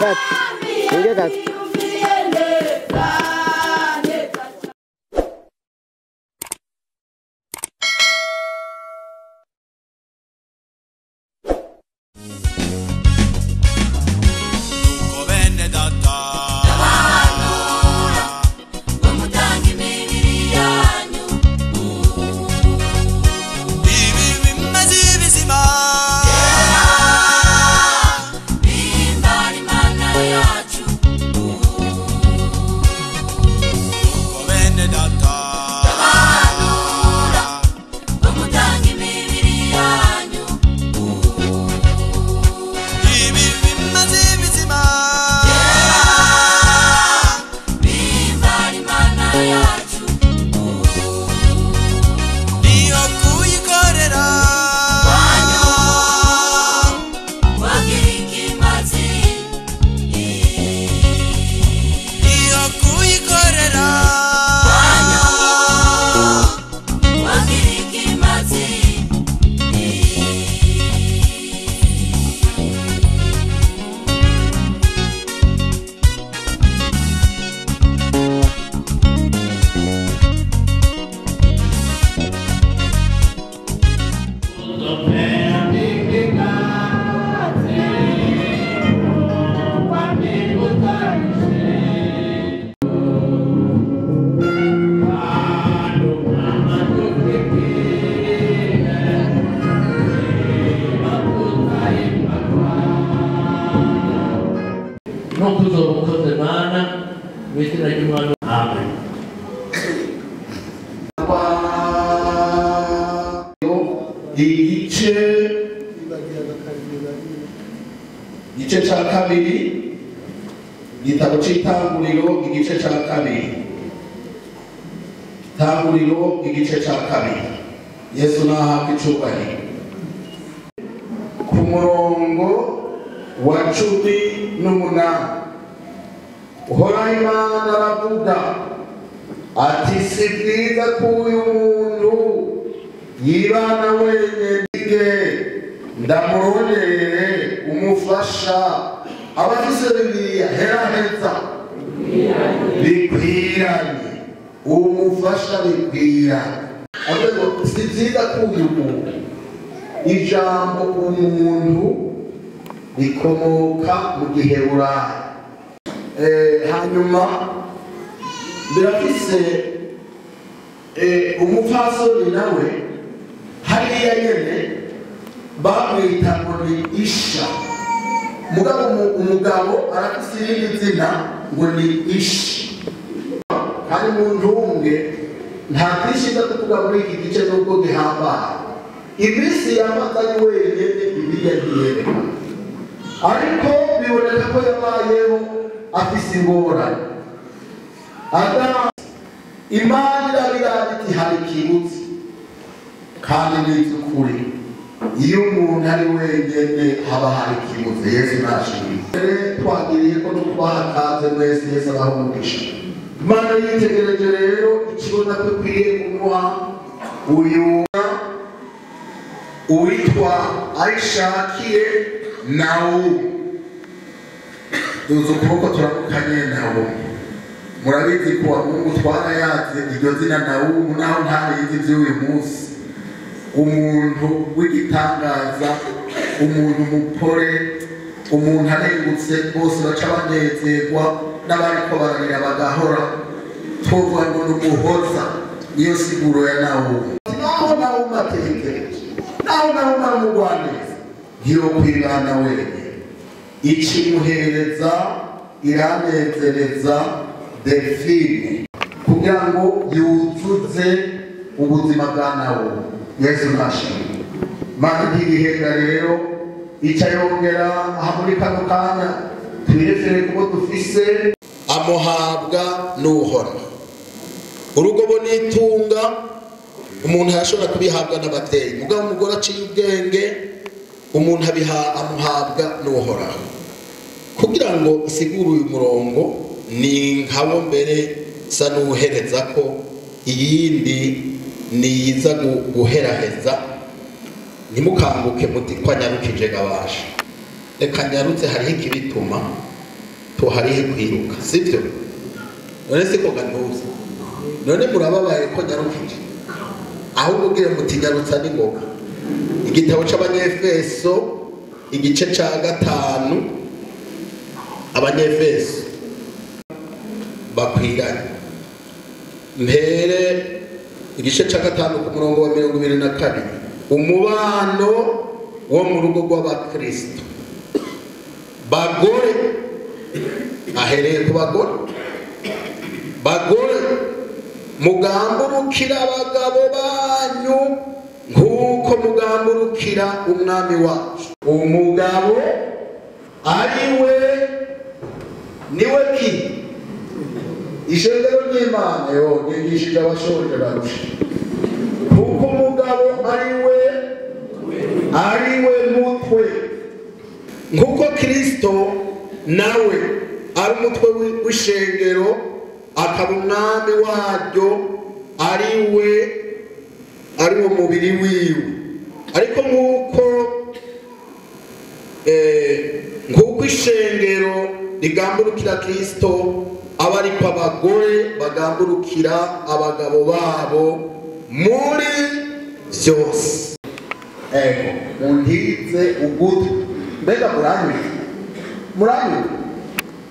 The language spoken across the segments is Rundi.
Gato. Inge gato. Igice cya kabiri, igitabo cy'itanguriro, igice cya kabiri, itanguriro, igice cya kabiri. Yesu nahabwe icyubahiro. Ku murongo wa 18, Uhoraho Imana aravuga ati: si byiza ko uyu muntu yibana wenyine, ndamurondere umufasha. Abafise Bibiliya heraheza bikwiranye, umufasha bikwiranye. Si byiza ko uyu muntu, ijambo umuntu rikomoka mu Giheburayi. Hanyuma birafise umupfasoni nawe hariya nyene bamwita ngo ni Isha. Mugabo umugabo arafise irindi zina ngo ni Ishi. Kandi mu ntunge nta byinshi nza kuvuga muri iki gice nubwo gihambaye. Iminsi yamaze wenyene Bibiliya ntiyerekana, ariko biboneka ko yabayeho afise ingorane. Imana irabiraba iti hari ikibutse, kandi ni iby'ukuri. Iyo umuntu ari wenyine haba hari ikibutse. Yesu nashimwe. Twagiriye ko no kubaha kaze mwese, Yesu abaha umugisha. Imana yitegereje rero ikibona ko ikwiye kumuha uyu uwitwa Ayishakiye Nawomi. Duza ukuboko turamukanye Nawomi. Murabizi ko wa Mungu twarayaze iryo zina Nawomi, naho ntarizi iby'uyu munsi. Umuntu w'igitangaza, umuntu mupore, umuntu arengutse, bose baca banezerwa, n'abariko bararira bagahora. Twovuga ngo ni umuhoza, niyo siguro ya Nawomi. Naho Nawomi atekereje, naho Nawomi aramugwaneza, ntiyokwibana wenyine. Ikimuhereza iranezereza Delphine kugira ngo yuzuze ubuzima bwa Nawomi. Yesu nashimwe. Mana ntibihenda rero ica yongera aha muri kano kanya twirefere kubo dufise amuhabwa n'uhora. Urugo bo nitunga umuntu arashobora kubihabwa n'ababyeyi, mugabo umugore aciye ubwenge umuntu abiha amuhabwa n'uhoraho. Kugira ngo isigure uyu murongo ni nkabo mbere sa n'uhereza ko iyindi niyiza guheraheza. Ntimukanguke muti ko anyarukije gabasha. Reka nyarutse, hariho ikibituma. Tuharihe kwiruka, sibyo? None siko ganuza? None murababaye ko nyarukije? Ahubwo ubwire muti nyarutsa n'ingoga. Igitabo c'Abanyefeso igice ca 5, Abanyefeso bakwiranye. Mpere igice ca 5 ku murongo wa 22. Umubano wo mu rugo rw'Abakristo. Bagore, ahereye ku bagore. Bagore, mugamburukira abagabo banyu nk'uko mugamburukira umwami wacu. Umugabo ariwe niwe ki? Ishengero ry'Imana yo ryigishije abashonje barusha. Kuko umugabo ariwe mutwe, nk'uko Kristo nawe ari umutwe w'ishengero, akaba umwami waryo, ariwe ari wo mubiri wiwe. Ariko nk'uko ishengero rigamburukira Kristo, aba ariko abagore bagamburukira abagabo babo muri byose. Ego, muntize ugutwi. Mbega muranywe? Muranywe?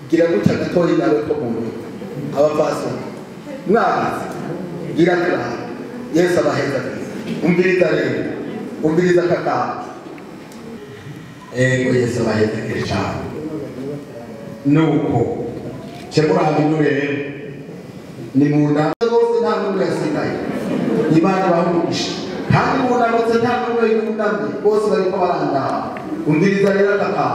Gira gutya gatoyi nawe ko munywe. Abapfasoni mwabizi, gira turaha. Yesu abaheza. Umviriza rero, umviriza kaka. Ego, Yesu abaheza cyane. Nuko cemura bino rero ni munda bose, nta n'umwe yasigaye. Imana ibahumugisha. Kandi bunamutse nta n'umwe yunamye, bose bariko barandaba. Umviriza rero kaka,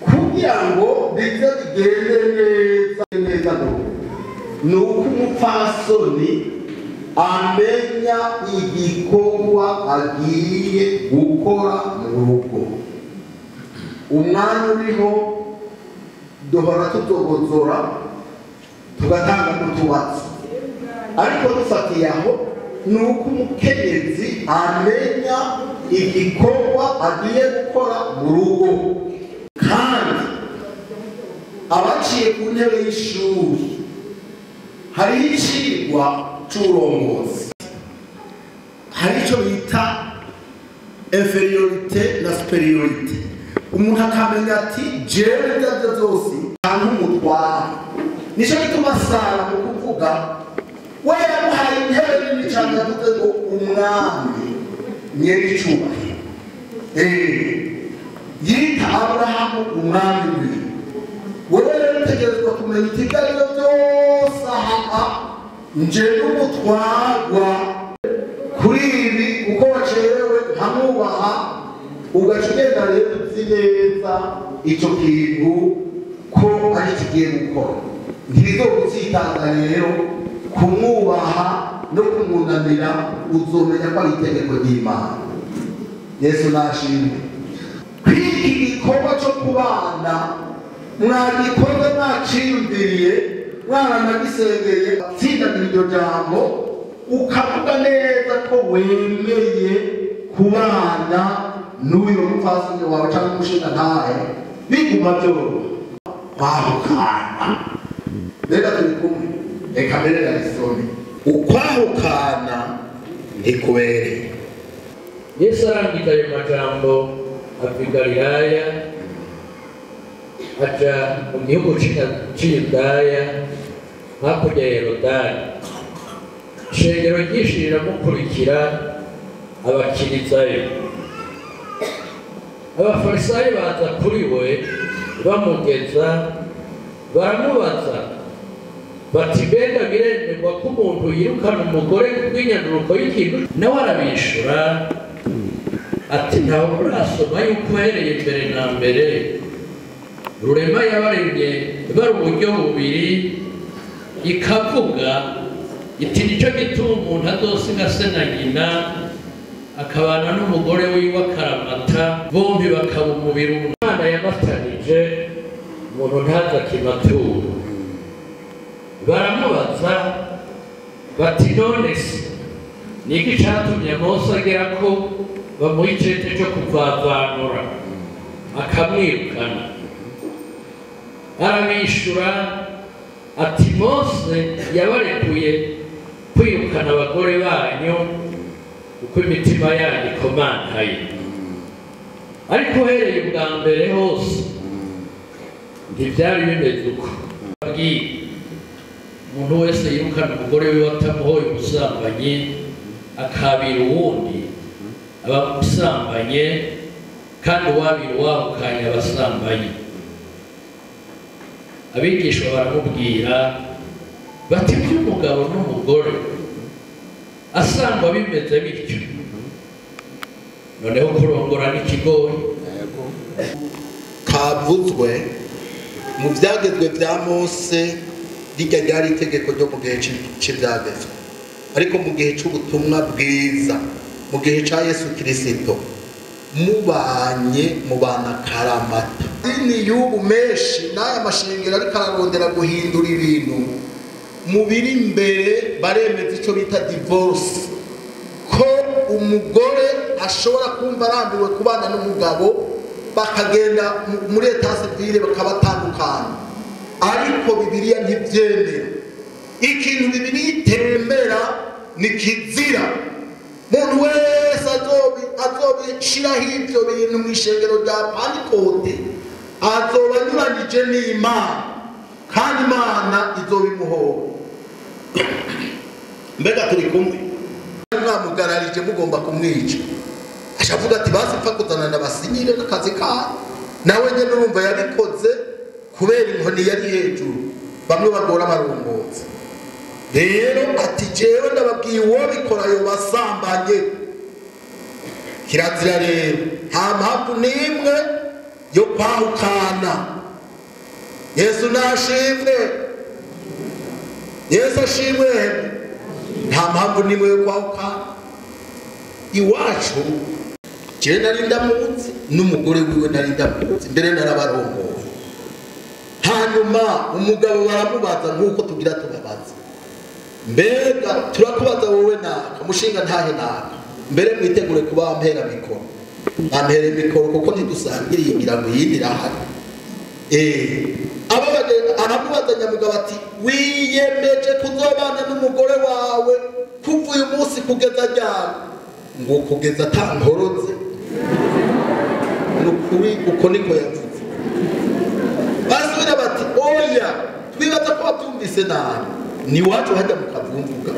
kugira ngo bize bigende neza neza, ni uko umupfasoni amenya igikorwa agiye gukora mu rugo. Umwanya uriho duhora tutogozora tugatanga n'utubatsi, ariko dufatiye aho ni uko umukenyezi amenya igikorwa agiye gukora mu rugo. Kandi abaciye ku ntebe y'ishuri hariho icigwa c'uburongozi, hari ico bita inferiorité na supériorité. Umuntu akamenya ati jewe ivyarivyo vyose canke umutware. Nico gituma Sara mu kuvuga we yamuhaye intebe nini cane, yavuze ngo umwami nyericubahiro. Yita Aburahamu umwami wiwe. Wewe rero utegerezwa kumenya uti ibyo arivyo byose aha nje n'umutwarwa kuri ibi, uko wacerewe nkamwubaha, ugaca ugenda rero uzi neza ico kintu ko ari kigiye gukora. Ntibizogutsitaza rero kumwubaha no kumwunamira, uzomenya ko ari itegeko ry'Imana. Yesu nashimwe. Kwiki igikorwa cyo kubana mwagikoze mwaciyumviriye, mwaranagisengeye, tsindagira iryo jambo, ukavuga neza ko wemeye kubana n'uyu mupfasoni wawe cyangwa umushingantahe, biguma byoroha kwahukana. Mbega turi kumwe? Reka mbere narisome. Ukwahukana ntikubereye. Yesu arangiza ayo majambo ava i Galilaya aja mu gihugu c'i Yudaya hakurya ya Yorodani. Ishengero ryinshi riramukurikira, abakirizayo. Abafarisayo baza kuri we bamugeza, baramubaza bati mbega biremerwa ko umuntu yirukana umugore kubw'inyanduruko y'ikintu? Nawe arabishura ati ntawe murasoma yuko uhereye mbere na mbere Rurema yabaremye bari uburyo bubiri, ikavuga iti nicyo gituma umuntu azosiga se na nyina akabana n'umugore wiwe akaramata, bombi bakaba umubiri umwe. Imana yamatanije umuntu ntaza akimatura. Baramubaza bati none se ni iki catumye Mose agera ko bamuha icete cyo kuvavanura akamwirukana? Arabishura ati Mose yabarekuye kwirukana abagore banyu uko imitima yanyu ikomantaye, ariko uhereye ubwa mbere hose ntibyari bimeze uko. Umuntu wese yirukana umugore wiwe atamuhoye ubusambanyi akabira uwundi aba amusambanye, kandi uwabira uwahukanye abasambanyi. Abigishwa baramubwira bati iby'umugabo n'umugore asangwa bimeze bityo, noneho kurongora n'ikigoyi. Kavuzwe mu byagezwe bya Mose, rijya ryari itegeko ryo mu gihe cy'ibyagezwe, ariko mu gihe cy'ubutumwa bwiza, mu gihe cya Yesu Kirisito, mubanye mubana karamata. Idini y'ubu menshi n'aya mashengero ariko ararondera guhindura ibintu mu biri imbere, baremeza icyo bita divorce, ko umugore ashobora kumva arambiwe kubana n'umugabo bakagenda muri etat civile bakabatandukana. Ariko Bibiliya ntibyemera. Ikintu Bibiliya itemera ni kizira. Umuntu wese azobishiraho ibyo bintu mu ishengero rya Pantekote azoba anyuranije n'Imana, kandi Imana izobimuhora. Mbega turi kumwe? Mwamugararije mugomba kumwica, ashavuga ati basi pfa kuzana ndabasinyire n'akazi ka nawe nyene. Urumva yabikoze kubera inkoni yari hejuru, bamwe bagora barongotse. Rero ati jewe ndababwiye uwo bikora yobasambanye. Kirazira rero, nta mpamvu n'imwe yo kwahukana. Yesu nashimwe, Yesu ashimwe. Nta mpamvu n'imwe yo kwahukana. Iwacu jewe nari ndamuzi n'umugore wiwe nari ndamuzi, mbere narabarongoye. Hanyuma umugabo baramubaza nk'uko tugira tubabaza, mbega turakubaza wowe naka mushinga ntahe naka, mbere mwitegure kuba ampera mikoro, ampere mikoro kuko ntidusangiriye ngira ngo iyindi irahari. Aramubaza nyamugabo ati wiyemeje kuzobana n'umugore wawe kuva uyu munsi kugeza ryari? Ngo kugeza atankorotse. Ni ukuri uko niko yavuze. Basubira bati oya, twibaza ko babyumvise nabi, ni iwacu hajya mukavumvuga.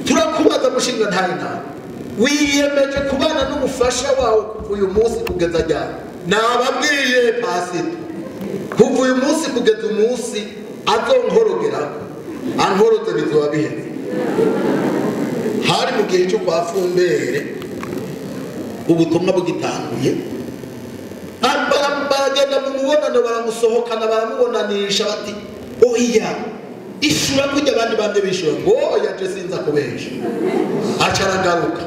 Turakubaza mushinga ntahe nabi, wiyemeje kubana n'umufasha wawe kuva uyu munsi kugeza ryari? Nababwiye pasito, kuva uyu munsi kugeza umunsi azonkorogera, ankorotse bizoba biheze. Hari mu gihe cyo kwa Fumbere, ubutumwa bugitanguye, baragenda mu mubonano baramusohokana, baramubonanisha bati oya ishura kujya abandi bamwe bishura, ngo oya je sinza kubesha. Aca aragaruka,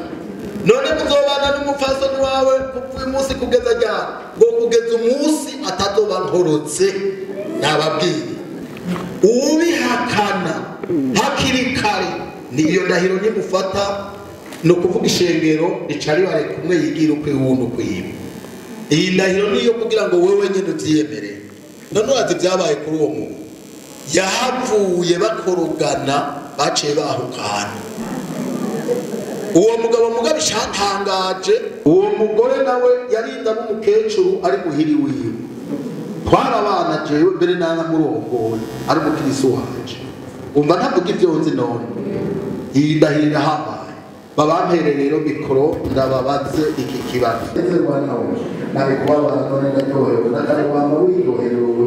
none muzobana n'umupfasoni wawe kuva uyu munsi kugeza ryari? Ngo kugeza umunsi atazoba nkorotse. Nababwiye ubihakana hakiri kare niyo ndahiro nimufata, no kuvuga ishengero rica ribareka umwe yigira ukwe wundi ukwiwe. Iyi ndahiro niyo kugira ngo wewe nyene uvyiyemere. None urazi vyabaye kuri uwo muntu, yahavuye bakorogana, baciye bahukana. Uwo mugabo mugabo ishantangaje, uwo mugore nawe yarinda n'umukecuru ari muhiri wiwe. Twarabana jewe mbere nanamurongoye ari umukirisu wanje. Umva ntavuga ivyo nzi none. Iyi ndahiro irahambaye. Babampere rero mikoro ndababaze iki kibazo. Nabikubabara none ndaryohewe, nakare wama wiryoherewe.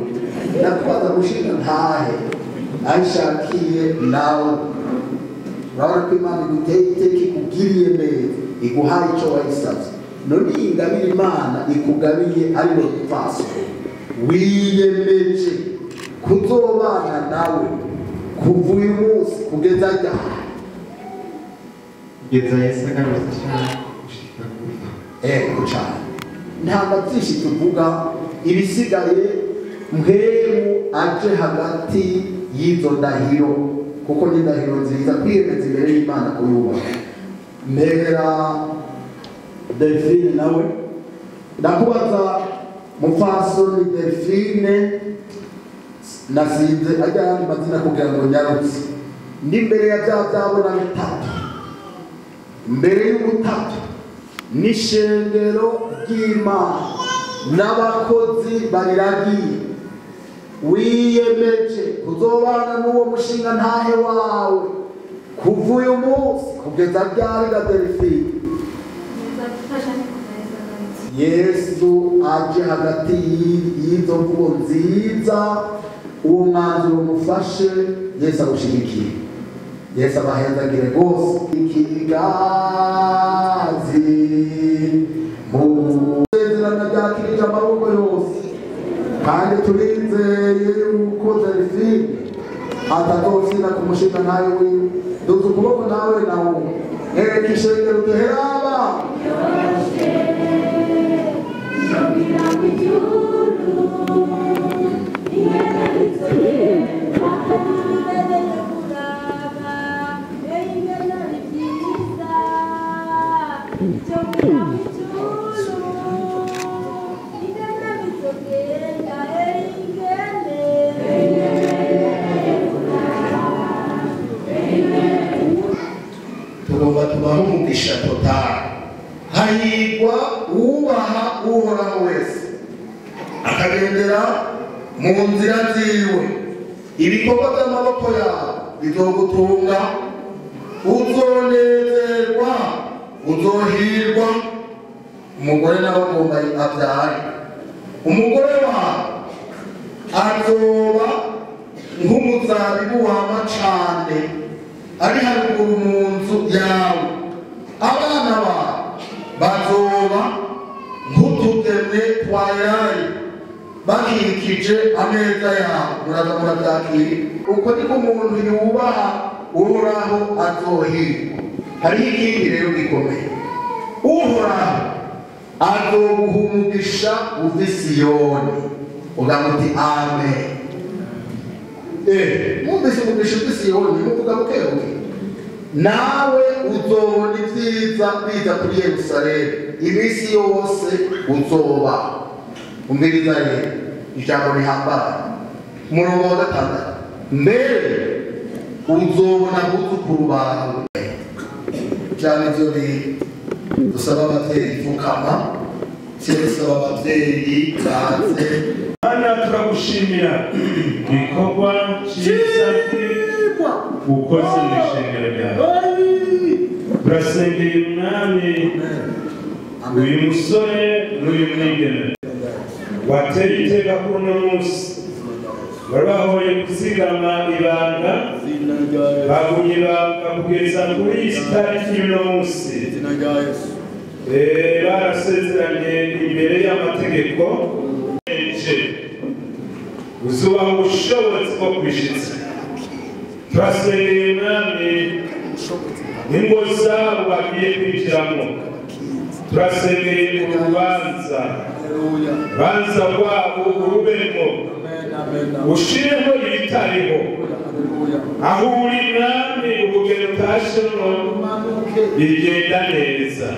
Ndakubaza gushinga ntahe ayishakiye nawe. Urabona ko Imana iguteye iteka, ikugiriye neza, iguhaye icyo wayisabye. None iyi ngabire Imana ikugabiye ari we mupfaso, wiyemeje kuzobana nawe kuva uyu munsi kugeza ryari? Kugeza Yesu agarutse cyangwa gushika gupfa. Ego cyane, nta byinshi tuvuga, ibisigaye mpemu aje hagati y'izo ndahiro, kuko ni indahiro nziza kwiyemeza imbere y'Imana kuyubaha. Mpera Delphine nawe ndakubaza mupfasoni Delphine, Nasinze ajya yandi mazina kugira ngo nyarutse. Ndi imbere ya bya byabona bitatu, mbere y'ubutatu n'ishengero ry'Imana n'abakozi bariragiye, wiyemeje kuzobana n'uwo mushinga ntahe wawe kuva uyu munsi kugeza ryari ga Delphine? Yesu aje hagati y'izo mvugo nziza, uwo mwanzuro mufashe, Yesu agushigikiye. Yesu abahezagire rwose. Ikigazi mu isezerano ryakirije amaboko yose, kandi turizeye yuko Delphine atazofyina ku mushinga ntawe wiwe. Duza ukuboko nawe nawe ereka ishengero duheraba. Tugomba tubaha umugisha totali. Hahirwa ubaha Uhoraho wese, akagendera mu nzira ziwe. Ibikorwa by'amaboko yawe bizogutunga, uzonezerwa, uzohirwa. Umugore nawe agomba abyare. Umugore wawe azoba nk'umuzabibu wama cane ari haruguru mu nzu yawe. Abana bawe bazoba nk'utugemwe twa elayo bakikije ameza yawe. Muraza murabyakira. Uko niko umuntu yubaha Uhoraho azohirwa. Hariho ikindi rero gikomeye, Uhoraho azoguha umugisha uva i Siyoni. Ugamuti uti amen. Mwumvise umugisha uva i Siyoni, muvuga buke buke. Nawe uzobona ibyiza biza kuri Yerusalemu iminsi yose uzoba. Umviriza rero ijambo rihambaye, umurongo wa 6: mbere uzobona abuzukuru bawe. Cyane ibyo dusaba ababyeyi pfukama, dusaba ababyeyi baze. Mana, turagushimira igikorwa cyiza ukoze mu ishengero ryawe. Turasengeye Umwami uyu musore n'uyu mwigeme wateye iteka kuri uno munsi. Bari bahoye kuzigama ibanga, bagumye ibanga kugeza kuri iyi tariki y'uno munsi. Barasezeranye imbere y'amategeko. Uzubaha ubushobozi bwo kubishitsa. Turasengeye Umwami ingo zabo bagiye kwinjiramo. Turasengeye urubanza, urubanza rwabo urubemo, ushiremo ibitariho. Aho uri Mwami ubugeni utashemo bigenda neza.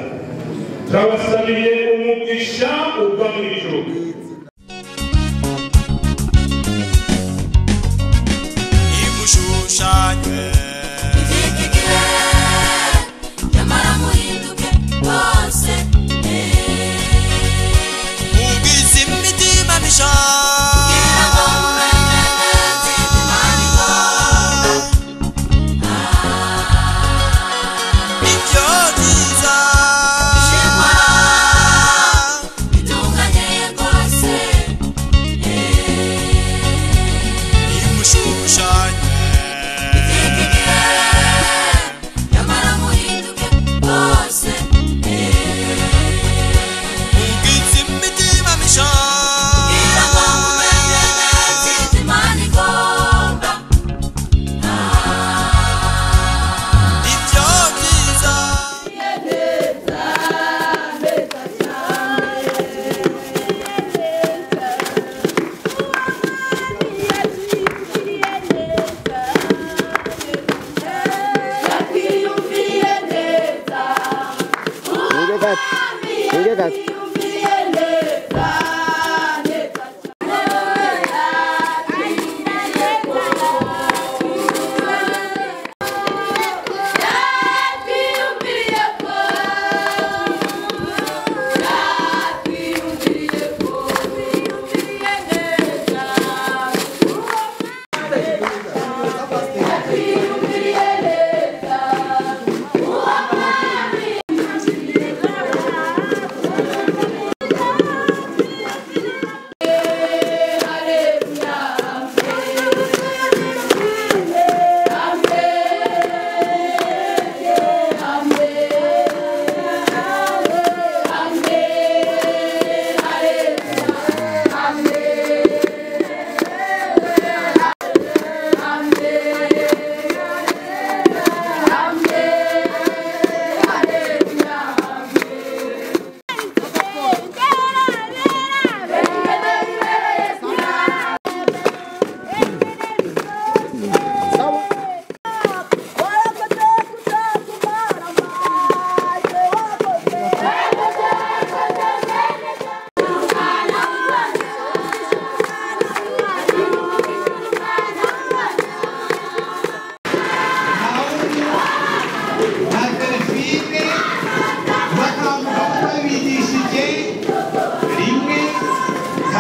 Turabasabiye umugisha uva mu ijuru. Itunganye rwose.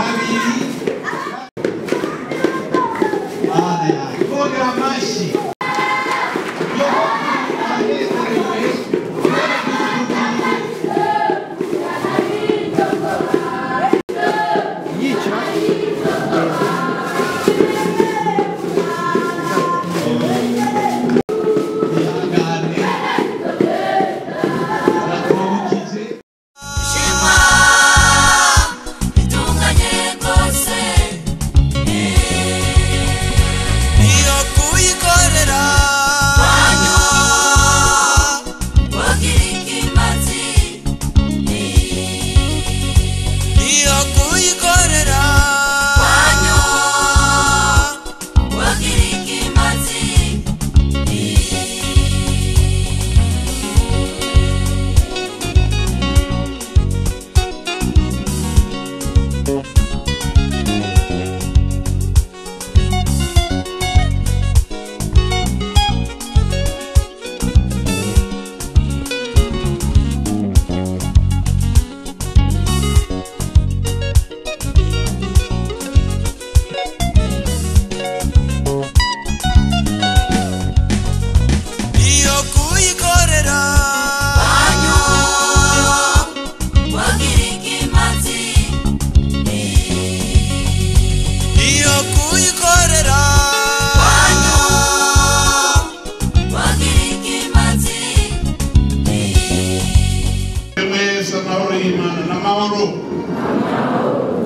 Kabiri. Mana yanjye. Kongera amashyi.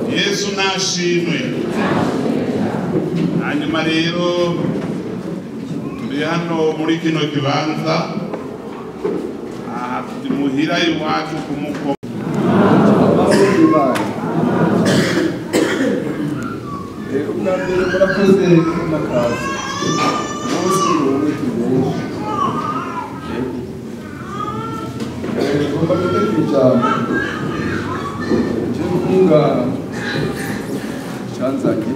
Yesu nashimwe. Hanyuma rero turi hano muri kino kibanza aha turi muhira iwacu kumuko. Ubwa mbere murakoze n'akazi umunsi wowe turi benshi ngomba gutegura ijambo je mvuga canzanye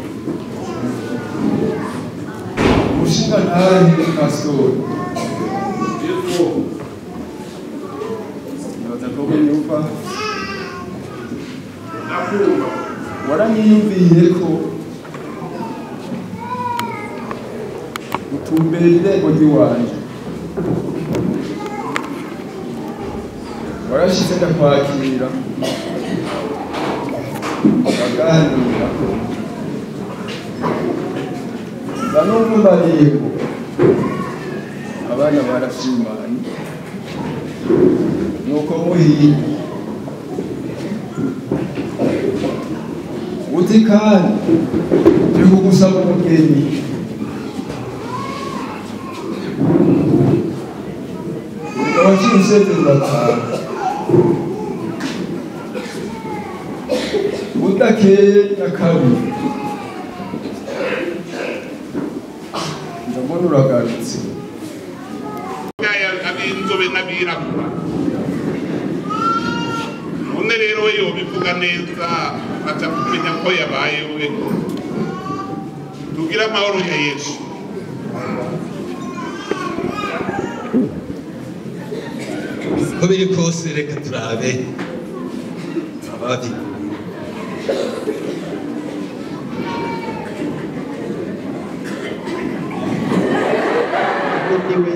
umushinga ntahe pastor nibaza ko munyumva waranyiyumviye ko utumbera irembo ry'iwanje warashize ndakwakira turaganira nza n'ubu mbariyeko abana barashimanye nuko muhiye uti kandi turi kugusaba umugeni waciye usezerera cyane udakeye na kabiri ndabona uragarutse ab'inzobe n'abirabura none rero we yobivuga neza baca kumenya ko yabaye we tugira amahoro ya Yesu. Uko biri kose reka turabe ababi niwe